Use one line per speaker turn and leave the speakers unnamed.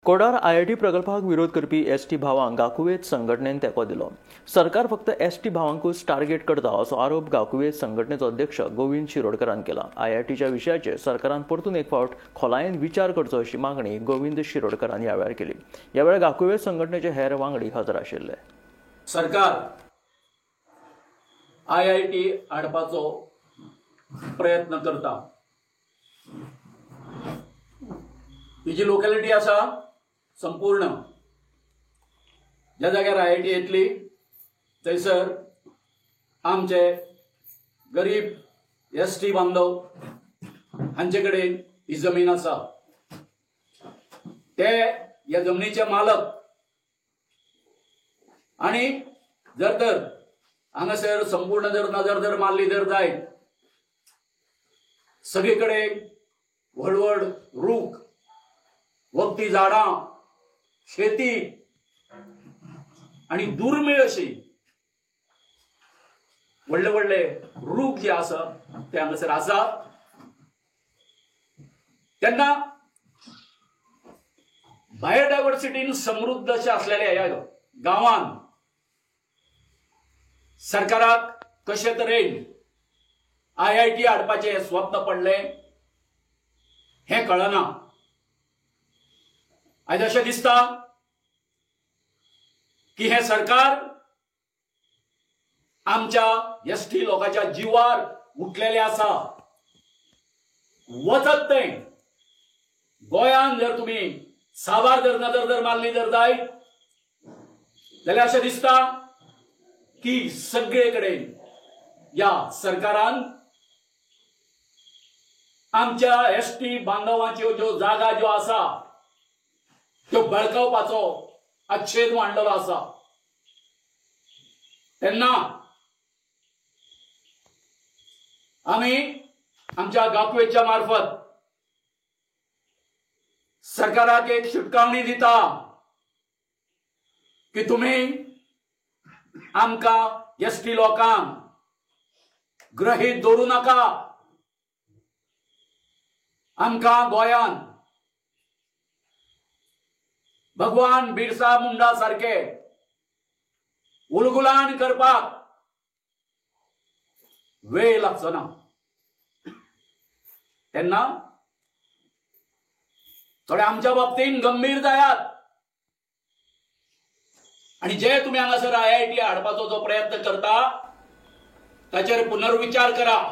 Kodar IIT प्रकल्पाक विरोध करपी एसटी भावांक गाकुवेत संघटनेन तेंको दिलो. सरकार फक्त एसटी भावांकूच टार्गेट करता असो आरोप गाकुवेत संघटनेचो अध्यक्ष गोविंद शिरोडकरान केला. आयआयटीच्या विशयाचेर सरकारान परतून एक फावट खोलायेन विचार करचो अशी मागणी गोविंद शिरोडकरान ह्या वेळार केली. ह्या वेळार गाकुवेत संघटनेचे हेर वांगडी हजर आशिल्ले.
सरकार आयआयटी हाडपाचो प्रयत्न करता. ही जी लोकॅलिटी आसा संपूर्ण ज्या जाग्यार आयआयटी येतली थंयसर आमचे गरीब एस टी बांधव हांचे कडेन ही जमीन आसा. ते ह्या जमनीचे मालक आनी जर तर हांगासर संपूर्ण जर नजर जर मारली जर जायत सगळे कडेन व्हड व्हड रूख, वखदी झाडां, शेती आणि दुर्मिळ अशी व्हडले व्हडले रूख जे आसा ते हांगासर आसा. तेन्ना बायोडायव्हर्सिटीन समृद्ध अशें आसलेल्या ह्या गांवान सरकाराक कशे तरेन आयआयटी हाडपाचें स्वप्न पडलें हें कळना. आयज अशें दिसता की हें सरकार आमच्या एस टी लोकांच्या जिवार उठलेलें आसा. वचत तें गोंयान जर तुमी साबार जर नदर जर मारली जर जायत जाल्यार अशें दिसता की सगळे कडेन ह्या सरकारान आमच्या एस टी बांधवांच्यो ज्यो जागा ज्यो आसा त्यो बळकावपाचो आक्षेप मांडलेलो आसा. तेन्ना आमी आमच्या गाकुवेच्या मार्फत सरकाराक एक शिटकावणी दिता की तुमी आमकां एस टी लोकांक गृहीत दवरूं नाका. आमकां गोंयान भगवान बिरसा मुंडा सारखे उलगुलान करपाक वेळ लागचो ना. तेन्ना थोडे आमच्या बाबतीन गंभीर जायात आणि जे तुमी हांगासर आयआयटी हाडपाचो जो प्रयत्न करता ताचेर पुनर्विचार करा.